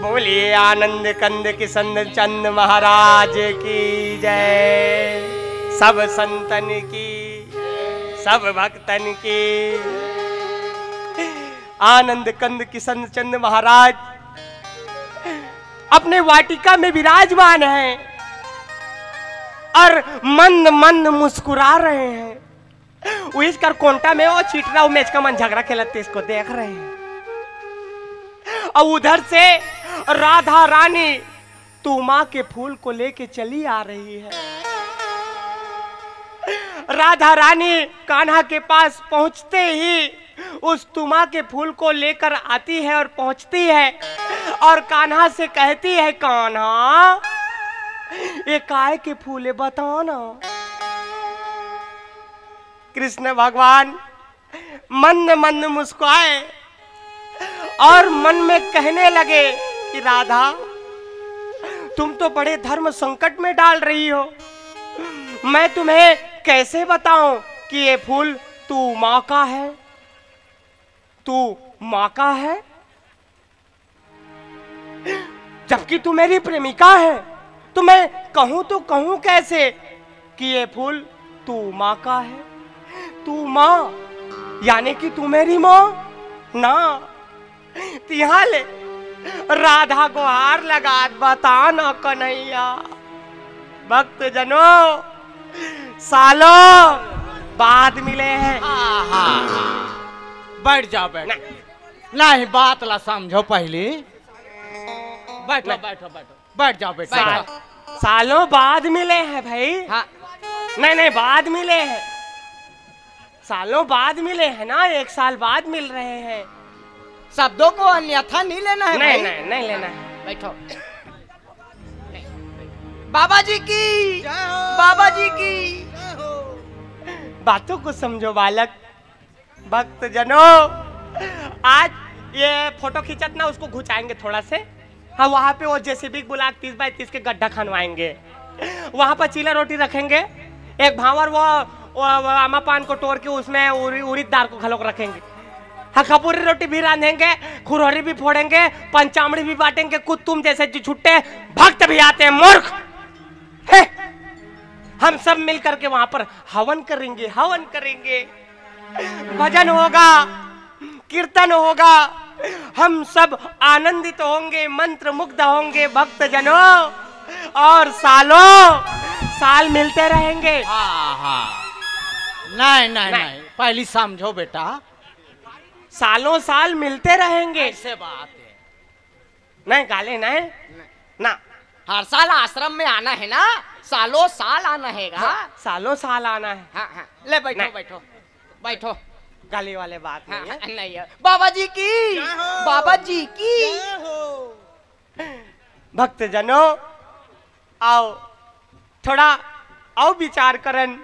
बोलिए आनंद कंद किशन चंद महाराज की जय, सब संतन की, सब भक्तन की। आनंद कंद किशन चंद महाराज अपने वाटिका में विराजमान हैं और मंद मंद मुस्कुरा रहे हैं। वो इस कर कोंटा में वो छिटरा, वो मेचका मन झगड़ा खेलत थे, इसको देख रहे हैं। और उधर से राधा रानी तूमा के फूल को लेके चली आ रही है। राधा रानी कान्हा के पास पहुंचते ही उस तूमा के फूल को लेकर आती है और पहुंचती है और कान्हा से कहती है, कान्हा, ये काय के फूल है, बताना। कृष्ण भगवान मंद मंद मुस्कुराए और मन में कहने लगे कि राधा, तुम तो बड़े धर्म संकट में डाल रही हो, मैं तुम्हें कैसे बताऊं कि ये फूल तूमा का है, तूमा का है? जबकि तू मेरी प्रेमिका है, तो मैं कहूं तो कहूं कैसे कि ये फूल तूमा का है? तूमा यानी कि तू मेरी माँ ना। तिहां ले राधा गोहार लगात, बता ना कन्हैया। भक्तजनों, सालों बाद मिले हैं। आहा, बैठ जाओ, बैठ। ना। नहीं, बात ला समझो पहली। बैठो, नहीं। बैठो, बैठो। बैठ जाओ, बैठो, साल-, बैठो। सालों बाद मिले हैं भाई। हाँ। नहीं, नहीं, बाद मिले हैं। सालों बाद मिले हैं ना, एक साल बाद मिल रहे हैं। शब्दों को अन्यथा नहीं लेना है नहीं, भाई। नहीं, नहीं लेना है। बैठो। बाबा जी की, जय हो। बाबा जी की। जय हो। बातों को समझो बालक। भक्त जनों, आज ये फोटो खींचत ना, उसको घुचाएंगे थोड़ा से। हाँ, वहाँ पे वो जेसीबी बुला के तीस बाय तीस के गड्ढा खनवाएंगे। वहाँ पर चीला रोटी रखेंगे, एक भांवर वो, वो, वो आमा पान को तोड़ के उसमें उरी-, उरीद दार को घलोक रखेंगे। हाँ, खपूरी रोटी भी रांधेंगे, खुरहरी भी फोड़ेंगे, पंचामड़ी भी बांटेंगे। कुत्तुम जैसे जो छुट्टे भक्त भी आते हैं, मूर्ख। हे, हम सब मिल करके वहां पर हवन करेंगे, हवन करेंगे, भजन होगा, कीर्तन होगा, हम सब आनंदित होंगे, मंत्र मुग्ध होंगे भक्त जनों, और सालों साल मिलते रहेंगे। हाँ, हाँ। नहीं, नहीं, नहीं। नहीं, पहली समझो बेटा। सालों साल मिलते रहेंगे। ऐसे बात है। नहीं, गाले नहीं। नहीं। ना। हर साल आश्रम में आना है ना, सालों साल आना है। हाँ, सालों साल आना है। हाँ, हाँ। ले बैठो, नहीं। बैठो, बैठो। गाली वाले बात हाँ, नहीं है। हाँ, नहीं है। बाबा जी की, जय हो। बाबा जी की। जय हो। भक्त जनों, आओ, थोड़ा आओ विचार करन।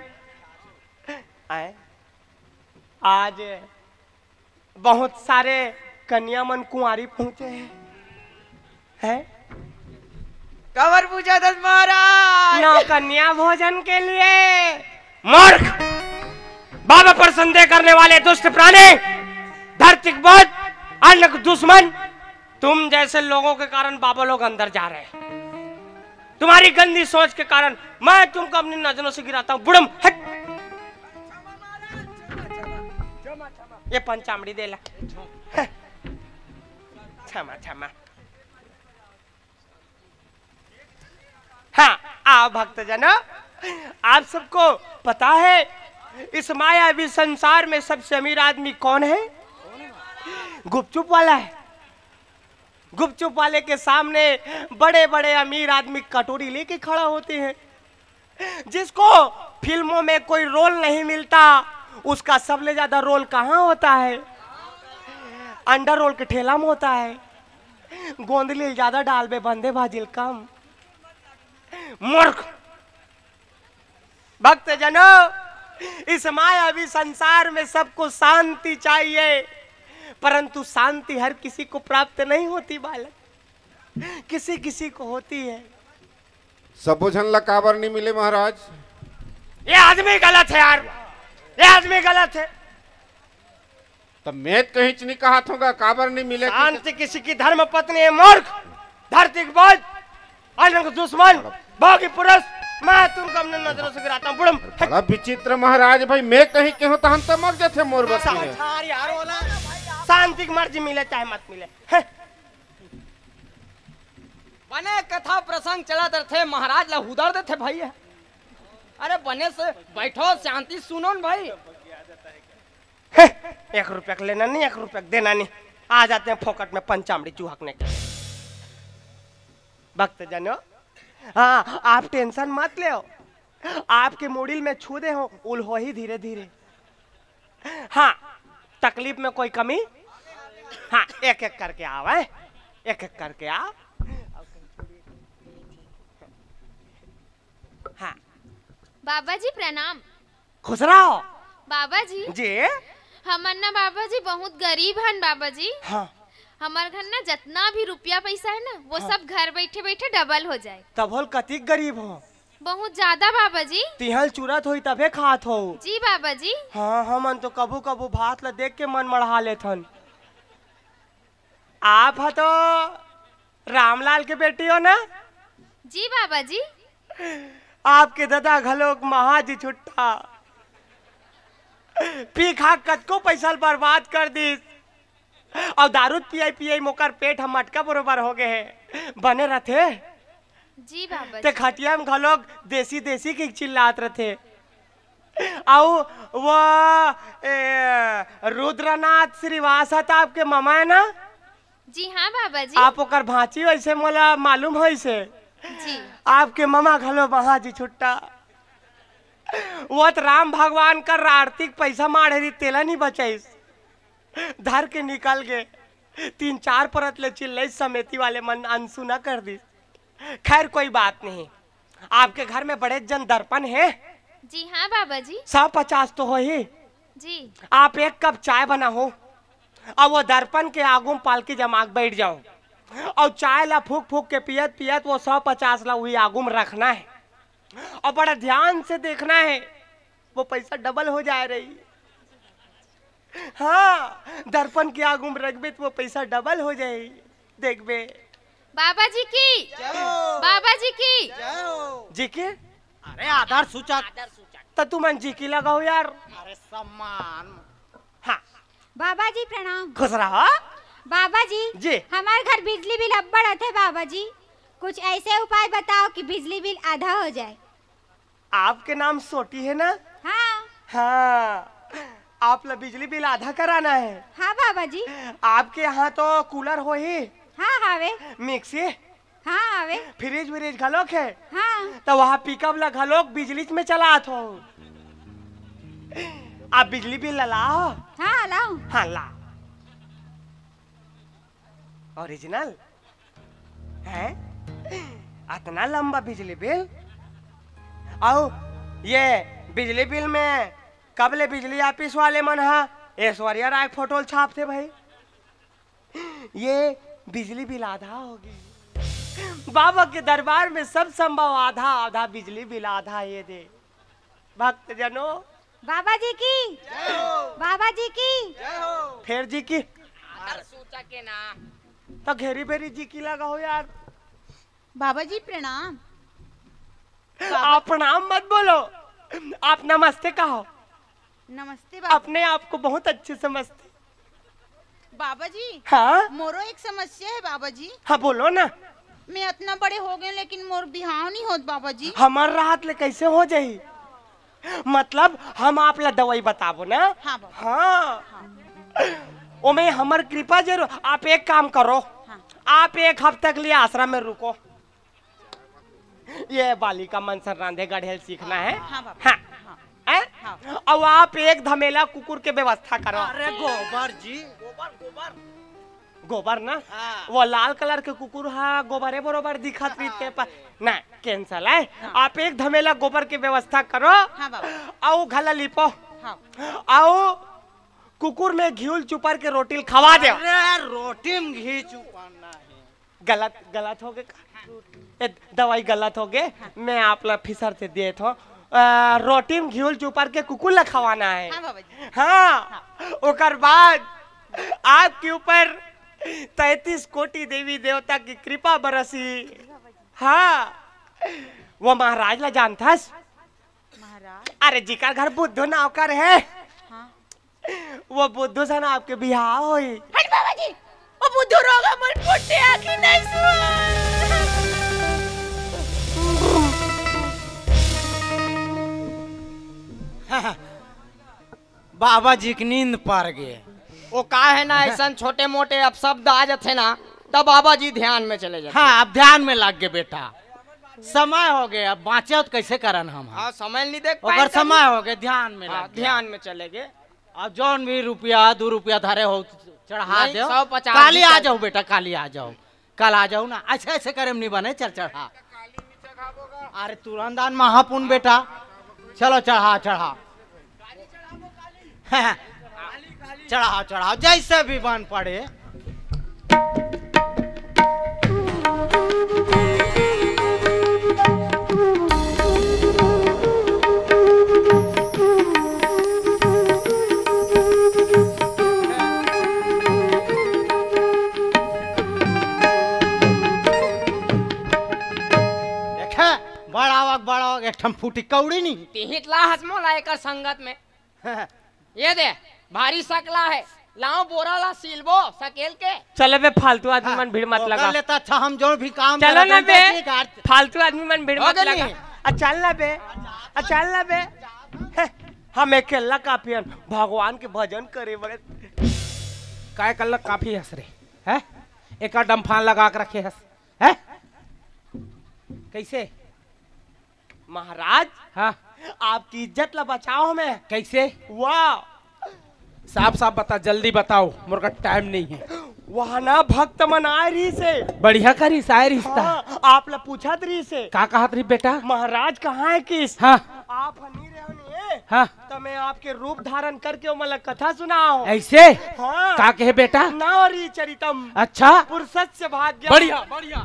आए। आज बहुत सारे कन्या मन कुंवारी पहुंचे हैं, हैं? काबर पूछत हस महाराज? नौ कन्या भोजन के लिए। मूर्ख, बाबा पर संदेह करने वाले दुष्ट प्राणी, धरती के बोझ, अन्न के दुश्मन, तुम जैसे लोगों के कारण बाबा लोग अंदर जा रहे हैं। तुम्हारी गंदी सोच के कारण मैं तुमको अपनी नजरों से गिराता हूँ। बुड़म, हट। ये पंचामड़ी दे ला। क्षमा, क्षमा। हाँ, आओ भक्तजनों, आप सबको पता है इस मायावी संसार में सबसे अमीर आदमी कौन है? गुपचुप वाला है। गुपचुप वाले के सामने बड़े-बड़े अमीर आदमी कटोरी लेके खड़ा होते हैं। जिसको फिल्मों में कोई रोल नहीं मिलता, उसका सबले ज्यादा रोल कहाँ होता है? अंडा रोल के ठेला में होता है। गोंदली ल ज्यादा डालबे, बंदे भाजी ल कम। मूर्ख। भक्तजनों, इस मायावी संसार में सबको शांति चाहिए, परंतु शांति हर किसी को प्राप्त नहीं होती बालक, किसी किसी को होती है। सबो झन ला काबर नहीं मिले महाराज? ये आदमी गलत है यार, ये आदमी गलत है। त मैं त कहीं च नहीं कहत हों गा, काबर नहीं मिले? शांति किसी की धर्म पत्नी है, मूर्ख, धरती के बोझ, अन्न के दुश्मन, भोगी पुरुष। मैं तुमको अपने नजरों से गिराता हूँ, बुड़म। बड़ा विचित्र महाराज भाई, मैं कहीं के हों तहन त मर जाथे मोर बस में। यार, वो ना, शांति की मर्जी मिले चाहे मत मिले। हैं? बने कथा प्रसंग चलत रथे, महाराज ला हुदर देथे भाई। अरे बने से बैठो, शांति सुनो न भाई। हैं, एक रुपया का लेना नहीं, एक रुपया का देना नहीं, आ जाते हैं फोकट में पंचामड़ी चुहकने के। भक्तजनों, हाँ, आप टेंशन मत लेव, आपके मुड़ी ल मैं छू दे हों, उल होही धीरे धीरे। हाँ, तकलीफ में कोई कमी? हाँ, एक एक करके आओ, हैं? एक एक करके आओ। हाँ। बाबा जी प्रणाम। खुश रहो। बाबा जी। जी। हमन ना बाबा जी बहुत गरीब हन बाबा जी। हाँ। हमर घर ना जतना भी रुपया पैसा है ना, वो हाँ। सब घर बैठे बैठे डबल हो जाए। तब होल कतिक गरीब हो? बहुत ज्यादा बाबा जी। तिहल चुरत होई तभे खात हो। जी बाबा जी। हाँ, हमन तो कभू कभू भात ला देख के मन मढ़ा लेथन। आप ह तो रामलाल के बेटी हो ना? जी बाबा जी। आपके ददा घलोक महाजी छुट्टा पी खा कतको पैसा ल बर्बाद कर दिस। अउ दारू पियाई पियाई मोकर पेट ह मटका बरोबर हो गए हे। बने रथे। जी बाबा ते जी। खटिया में घलोक देसी देसी के चिल्लात रथे। अउ वो, ए, रुद्रनाथ श्रीवास ह त आपके ममा है ना? जी हाँ बाबा जी। आप ओकर भांची वैसे मोला मालूम होइसे। जी। आपके ममा घलो महाजी छुट्टा। वो त राम भगवान कर आरती के पैसा माढ़े रही, तेला नहीं बचाइस। धर के निकल गे। तीन चार परत ले चिल्लई, समेती वाले मन अनसुना कर दिस। खैर, कोई बात नहीं। आपके घर में बड़े जन दर्पण हे? जी हाँ बाबा जी। सौ पचास तो होही। जी। आप एक कप चाय बनाओ अउ वो दर्पण के आगू म पालकी जमा के बैठ जाओ अउ चाय ला फूंक फूंक के पियत पियत वो सौ पचास ला उही आगू म रखना हे अउ बड़ा ध्यान से देखना हे, वो पैसा डबल हो जाए रही। हाँ, दर्पण के आगू म रखबे त वो पैसा डबल हो जाए, देखबे। बाबा जी की जय हो। बाबा जी की जय हो। जी की? अरे आदर सूचक। त तुमन जी की लगाओ यार। अरे सम्मान। हाँ। बाबा जी प्रणाम। खुश रहो। बाबा जी, जी। हमार घर बिजली बिल अब्बड़ आथे बाबा जी, कुछ ऐसे उपाय बताओ कि बिजली बिल आधा हो जाए। आपके नाम सोटी है ना? हाँ। हाँ, आप ला बिजली बिल आधा कराना है। हाँ बाबा जी। आपके यहाँ तो कूलर होही? हाँ हावे। मिक्सी? हाँ हावे। फ्रिज व्रिज घलोक है? हाँ। तो वहाँ पिकअप ला घलोक बिजली में चलात हो। आप बिजली बिल ला लाओ। हाँ लाओ। हाँ ला। ओरिजिनल है? अतना लंबा बिजली बिल? अउ ये बिजली बिल में कब ले बिजली ऑफिस वाले मन हा ऐश्वर्या राय के फोटो ल छापथे भाई? ये बिजली बिल आधा होगे। बाबा के दरबार में सब संभव आधा आधा, बिजली बिल आधा। ये दे भक्त जनों, बाबा जी की जय हो। बाबा जी की जय हो। फेर जी की। आदर सूचक के ना। तो घेरी बेरी जी की लगाओ यार। बाबा जी प्रणाम। आप प्रणाम मत बोलो, आप नमस्ते कहो। नमस्ते बाबा। अपने आप को बहुत अच्छे समझते। बाबा जी। हाँ? मोरो एक समस्या है बाबा जी। हाँ बोलो ना। मैं अतना बड़े हो गए लेकिन मोर बिहाव नहीं होत बाबा जी। हमर राहत ले कैसे हो जाही? मतलब हम आप ला दवाई बताबो ना। हाँ बाबा। हाँ। ओमे हमर कृपा जरूर। आप एक काम करो, हाँ। आप एक हफ्ता के लिए आश्रम में रुको। ये बालिका मन सन रांधे गढ़े ल सीखना है। हाँ बाबा। हाँ। हाँ। हैं? हाँ। अब आप एक धमेला कुकुर के व्यवस्था करो। अरे गोबर जी। गोबर, गोबर। गोबर ना? हाँ। वो लाल कलर के कुकुर हा गोबरे बरोबर दिखत रहिथे पर ना, कैंसल है। हाँ। आप एक धमेला गोबर के व्यवस्था करो। हाँ बाबा। अउ घला लिपो। हाँ। अउ कुकुर में घिउल चुपर के रोटी ल खवा दे। अरे रोटी में घी चुपरना है। गलत, गलत हो गए का? ए, दवाई गलत हो गए। हाँ। मैं आप ला फिसर से देत हूँ। अ, रोटी में घिउल चुपर के कुकुर ला खवाना है। हाँ बाबा जी। हाँ, हाँ। ओकर बाद आपके ऊपर तैंतीस कोटि देवी देवता की कृपा बरसी। हाँ, वो महाराज ला जानथस? महाराज? अरे जिकर घर बुद्धू नाव कर है। हाँ। वो बुद्धू सन आपके बिहाव होई। हट बाबा जी, वो बुद्धू रोग हमर पोटे आखी नहीं सुआ। बाबा जी के नींद पर गे। वो का है ना, ऐसन छोटे मोटे अपशब्द आ जाथे ना, तब बाबा जी ध्यान में चले जाथे। हाँ, अब ध्यान में लग गए बेटा, समय हो गए, अब बाँचे हो तो कैसे करन हम? हाँ, समय नहीं देख ओकर पाए तब। समय हो गए, ध्यान में हाँ, लग गए। ध्यान में चले गए। अब जौन भी रुपया, दू रुपया धरे हो, चढ़ा नहीं, देव। सौ पचास काली भी आ चल- जाओ बेटा, काली आ जाओ, कल आ जाओ ना। ऐसे ऐसे करे में नहीं बने, चल चढ़ा। अरे तुरंत दान महापुन बेटा, चलो चढ़ा चढ़ा। चढ़ाओ चढ़ाओ, जैसे भी बन पड़े। देखे, बड़ावक बड़ावक एक ठन फूटी कौड़ी नहीं। तिहित ला हस मोला एकर संगत में। ये दे, भारी सकला है, लाओ बोरा ला सीलबो सकेल के। चलो बे, फालतू आदमी हाँ, मन भीड़ मत ओकर लगा। ले तो अच्छा हम जो भी काम चलो करत ना हन, बे, ठीक है। फालतू आदमी मन भीड़ हो मत गए लगा। नहीं। आ चल ना बे, आ चल ना बे। हे, हम अकेला काफी हन, भगवान के भजन करे बड़े। काय कल्ला काफी हस रे, हैं? एका डम्फान लगा के रखे हस, हैं? कैसे? महाराज, हाँ। आपकी इज्जत ला बचाओ हमें। कैसे? वाह। साफ साफ बता, जल्दी बताओ, मोर का टाइम नहीं है। वहाँ ना भक्त मन आए रहिस हे। बढ़िया करिस, आए रहिस त। हाँ, आप ला पूछत रहिस हे। का कहत रहिस बेटा? महाराज कहाँ हे किस? हाँ। आप ह नी रहे हो नी हे? हाँ। त मैं आपके रूप धारण करके ओमन ला कथा सुनाओ। ऐसे? हाँ। का कहे बेटा? नारी चरितम। अच्छा। पुरुषस्य भाग्यम। बढ़िया, बढ़िया।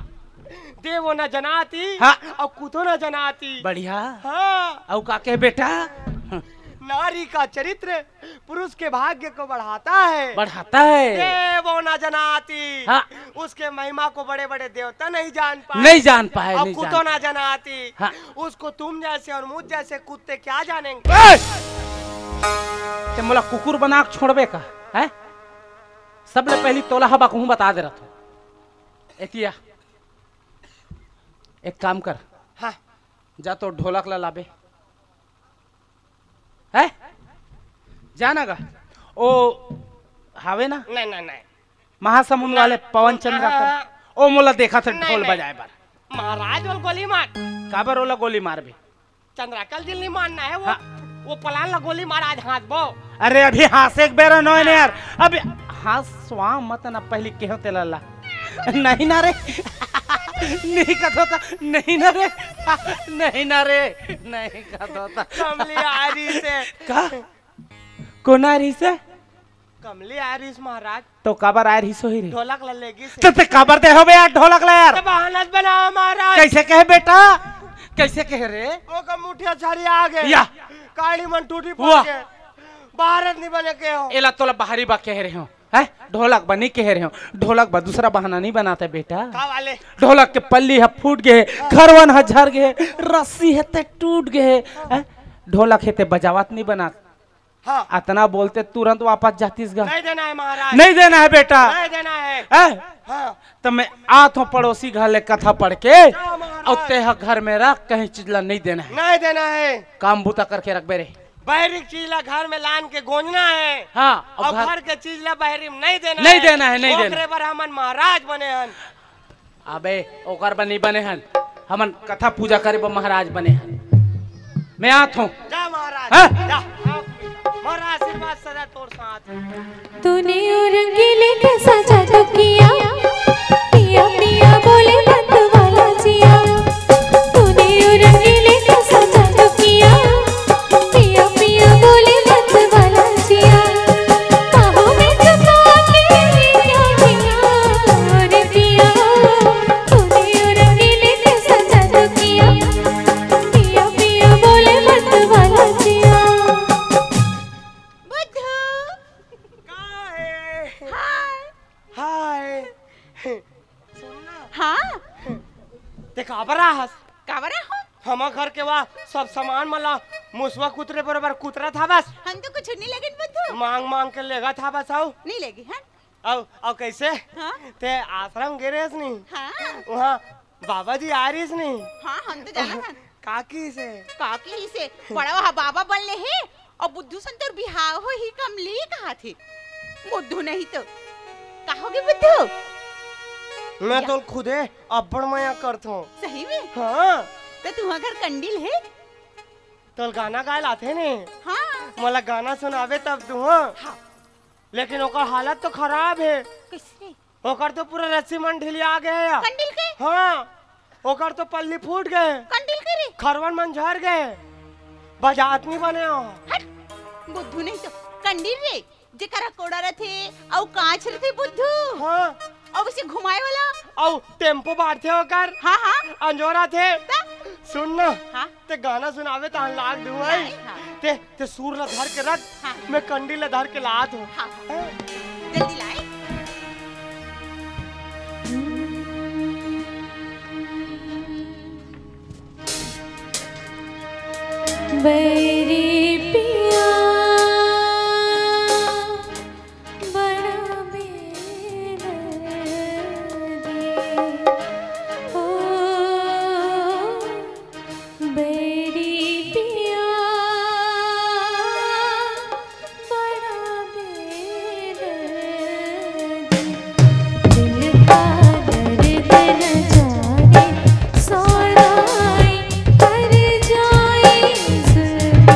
देवो न जनाति। हाँ। अउ कुतो न जनाति। बढ़िया। हाँ। अउ का कहे बेटा? नारी का चरित्र पुरुष के भाग्य को बढ़ाता है। बढ़ाता है। देवो न जनाति। हाँ। उसके महिमा को बड़े-बड़े देवता नहीं जान पाए। नहीं जान पाए, और नहीं कुतो जान ना जनाति। हाँ। उसको तुम जैसे और मुझ जैसे कुत्ते क्या जानेंगे? ए! ते मोला कुकुर बना के छोड़बे का? हैं? सबले पहली तोला हबा कहूँ बता दे रहा था। एतिया, एक काम कर। हाँ। जा तो ढोलक ला लाबे। है? जाना गा। ओ, हावे ना? नहीं, नहीं, नहीं। महासमुंद वाले पवन चंद्राकर। हाँ। ओ मोला देखा था नहीं, ढोल नहीं। बजाए बर। महाराज वाला गोली मार। काबर ओला गोली मारबे? चंद्राकर जी ला नहीं मारना है वो। हाँ। वो पलान ला गोली मार, आज हाँसबो। अरे अभी हाँसे के बेरा नोहे ने यार। अभी हाँसवा मत ना, पहली कहो तेला ला। नहीं ना रे। नहीं कथो ता, नहीं ना रे। नहीं ना रे। नहीं कथो ता। कमली आ रहिस हे। का? कोन आ रहिस हे? कमली आ रहिस महाराज। तो काबर आ रहिस होही रे? ढोलक ला लेगिस हे। तो ते काबर दे होबे यार ढोलक ला यार? तो बहाना बनाओ महाराज। कैसे कहे बेटा? कैसे कहे रे? ओकर मुठिया छरिया गे। या। काड़ी मन टूटी पड़ गे। बाहर नहीं बने के हो। एला तोला बाहरी बा कहे रहे हो। हैं? ढोलक बा नहीं कहे रहे हो। ढोलक बा दूसरा बहाना नहीं बनाते बेटा। का वाले? ढोलक के पल्ली ह फूट गे, खरवन ह झर गे, रस्सी हे ते टूट गे, हैं? ढोलक हे ते बजावत नहीं बना। हाँ। अतना बोलते तुरंत वापस जातिस गा। नहीं देना है महाराज। नहीं देना है बेटा। नहीं देना है। हैं? हाँ। त मैं आत हों पड़ोसी घर ले कथा पढ़ के, हाँ महाराज। अउ ते ह घर में रख, कहीं चीज ला नहीं देना है। नहीं देना है। काम बूता करके रखबे रे। बहरी के चीज ला घर में लान के गोंजना है। हाँ, अउ अउ घर घर के चीज ला बहरी में नहीं देना नहीं है। देना है, नहीं देना। ओकरे बर हमन महाराज बने हन। अबे, ओकर बर नहीं बने हन, हमन कथा पूजा करे बर महाराज बने हन। मैं आत हों। जा महाराज, हाँ? जा। मोर आशीर्वाद सदा तोर साथ। तूने ओ रंगीले कैसा जादू किया, पिया पिया बोले मत वाला जिया। तूने ओ रंगीले कैसा जादू किया, पिया पिया बोले मत वाला जिया। बाहों में छुपा के ले जा जिया, रे पिया। तूने ओ रंगीले कैसा जादू किया, पिया पिया बोले मत वाला जिया। बुद्धू। का हे? हाय। हाय। सुन ना। हाँ। ते काबर आहस? काबर आहूँ? हमर घर के वा सब सामान मन ला मुसवा कुतरे बरोबर कुतरत हवस। हम तो कुछ नहीं लेगिन बुद्धू। मांग मांग के लेगत हवस, अउ? नहीं लेगी, हाँ? अउ, अउ कैसे? हाँ? ते आश्रम गे रहेस नहीं? हाँ। वहाँ बाबा जी आ रहिस नहीं? हाँ, हम तो जानत हन। का किहिस हे? का किहिस हे? बड़ा वहाँ बाबा बन ले हे, अउ बुद्धू सन तोर बिहाव होही कमली कहाथे। बुद्धू नहीं तो। का होगे बुद्धू? मैं या। तोल खुदे अब्बड़ मया करथों। सही में? हाँ। त तुँहर घर कंडिल हे? तोल गाना गाए ल आथे ने? हाँ। मोला गाना सुनाबे तब दूँ, हाँ? हाँ। लेकिन ओकर हालत तो खराब हे। कइसे? ओकर तो पूरा रस्सी मन ढिलिया गे हे। कंडिल के? हाँ, ओकर तो पल्ली फूट गे। कंडिल के रे? खरवन मन झर गे। बजात नहीं बने हो। हट, बुद्धू नहीं तो कंडिल रे, जेकर कोड़ा रथे अउ कांच रथे बुद्धू। हाँ। अउ उसे घुमाए वाला। अउ टेम्पो बांटथे ओकर। हाँ, हाँ। अंजोरा थे। त? सुन ना। हाँ। ते गाना सुनाबे त लाग दूँ, हाँ। ते ते सुर ला धर के रख, हाँ। मैं कंडी ला धर के लात हों। हाँ, हाँ। जल्दी लाए। बैरी पिया बड़ा बेदर्दी, ओ बैरी पिया बड़ा बेदर्दी, दिल का दर्द न जाने सौराई कर जाए जुल्फों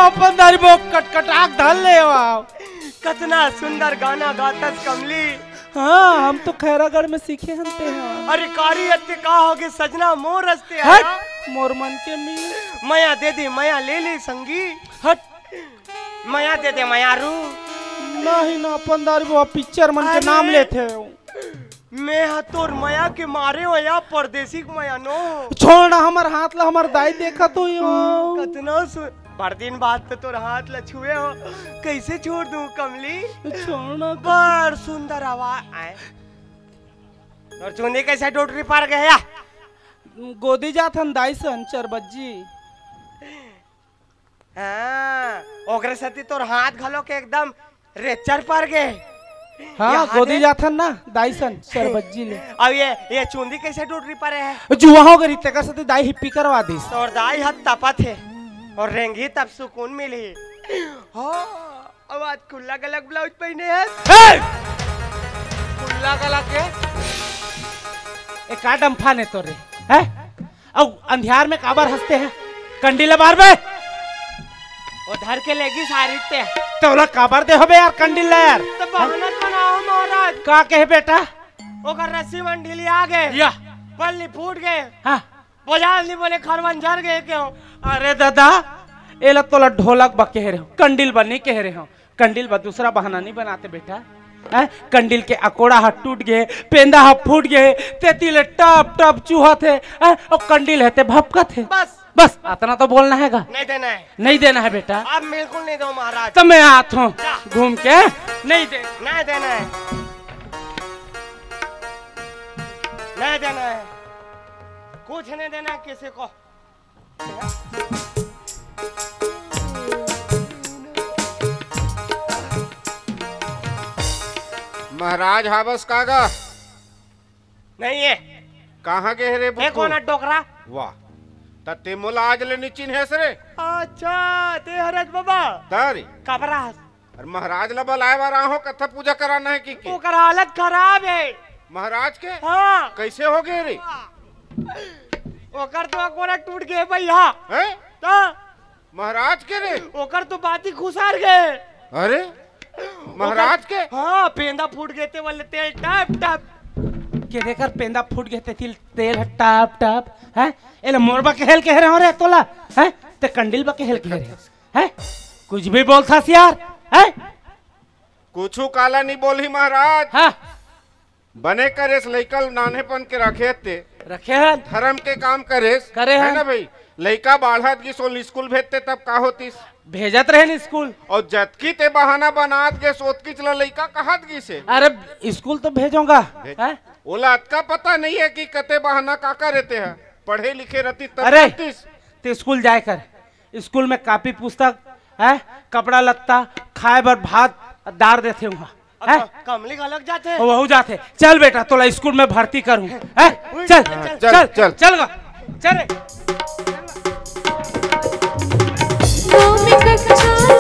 अपन दारी बो कटकटाक धर ले आओ। कतना सुंदर गाना गातस कमली। हाँ, हम तो खैरागढ़ में सीखे हन ते हैं। अरे कारी अत्ते का होगे सजना मोर हस्ते हट, आया। मोर मन के मी। मया दे दे, मया ले ले संगी। हट। मया दे दे, मया रू। नहीं ना, अपन दारी बो पिक्चर मन के अरे। नाम लेथे। मैं ह तोर मया के मारे हो या परदेसी के मया नो। छोड़ ना हमर हाथ ला, हमर दाई देखत होही। कतना सु-, बड़ दिन बाद तो तोर हाथ ला छुए हो, कैसे छोड़ दूं कमली? छोड़ ना। बड़ सुंदर आवाज आए। तोर चुंदी कैसे डोटरी पार गया? गोदी जात हन दाई सन चरबज्जी। हाँ, ओकरे सेती तोर हाथ घलो के एकदम रेचर पर गे। हाँ, यहाँ गोदी दे। जाथन ना, दाई सन, शरबत जी ले। अब ये, ये चुंदी कैसे टूट रही परे है? जुआ हो गई, तेकर सेती दाई हिप्पी करवा दिस। तोर दाई हत तपत है और रेंगी तब सुकून मिली। हाँ, अब आज खुला गला ब्लाउज पहने है। हे! खुला गला के? ए का डम्फा ने तोरे? हैं? अउ अंधियार में काबर हंसते हैं? कंडील ला बार बे। वो धर के लेगी सारी ते। तोला काबर दे होबे यार कंडील ला यार? तो बहाना बनाओ महाराज। का कहे बेटा? ओकर रस्सी मन ढीली आ गए। या। बल्ली फूट गए। हाँ। बाजार नहीं बोले खरवन झर गए क्यों? अरे दादा, एला तोला ढोलक बा कह रहे हो, कंडील बा नहीं कह रहे हो। कंडील बर दूसरा बहाना नहीं बनाते बेटा। हैं? कंडील के अकोड़ा ह टूट गे, पेंदा ह फूट गे, तेती ले टप टप चूहत हे, हैं? और कंडील हे ते भपकत हे। बस। बस, अतना तो बोलना है गा। नहीं देना है। नहीं देना है बेटा। अब बिल्कुल नहीं दो महाराज। तो मैं आत हूँ जा। घूम के। नहीं दे। नहीं देना है। नहीं देना है। कुछ नहीं देना है किसी को। महाराज हावस का गा? नहीं है। कहाँ गे हे रे बुद्धू? कोन डोकरा? वाह, त ते मोला आज ले नी चिन्हेस रे। अच्छा, ते हरस बाबा। तारी। कबरा हस। अरे महाराज ला बलाए बर आहो, कथा पूजा कराना है कि के? ओकर हालत खराब है। महाराज के? हाँ। कैसे हो गए रे? ओकर तो अकोरा टूट गए भैया। हैं? तो महाराज के रे? ओकर तो बाती खुसार गए। अरे महाराज ओकर के? हाँ, पेंदा फूट गए ते वाले तेल टप टप। के देकर पेंदा फूट गए ते तिल तेल टप टप, हैं? एला मोर बा कहेल कह रहे हो रे तोला, हैं? ते कंडील बा कहेल कह रहे हो, हैं? कुछ भी बोलथस यार, हैं? कुछू काला नहीं बोलही महाराज। हाँ। बने करेस लइका ल नान्हेपन के रखे ते। रखे हन। धर्म के काम करेस। करे है हन। ना भाई? लइका बाढ़त गिस ओल स्कूल भेजते तब का होतिस? भेजत रहे न स्कूल। और जतकी ते बहाना बनात गेस ओतकीच ला लइका कहत गिस हे। अरे स्कूल तो भेजोगा। भेज-, हैं? ओला अतका पता नहीं है कि कते बहाना का करे ते है। पढ़े लिखे रहती तब अरे, करतिस। ते स्कूल जाए कर। स्कूल में कापी पुस्तक, हैं, कपड़ा लत्ता, खाए बर भात, दार देथे उहाँ, हैं? अच्छा, कमली घलक जाथे? ओ, वहू जाथे। चल बेटा, तोला स्कूल में भर्ती करूँ, हैं? उई, चल, चल, चल, चल, चल। चल, चल गा, चल रे। नौवीं कक्षा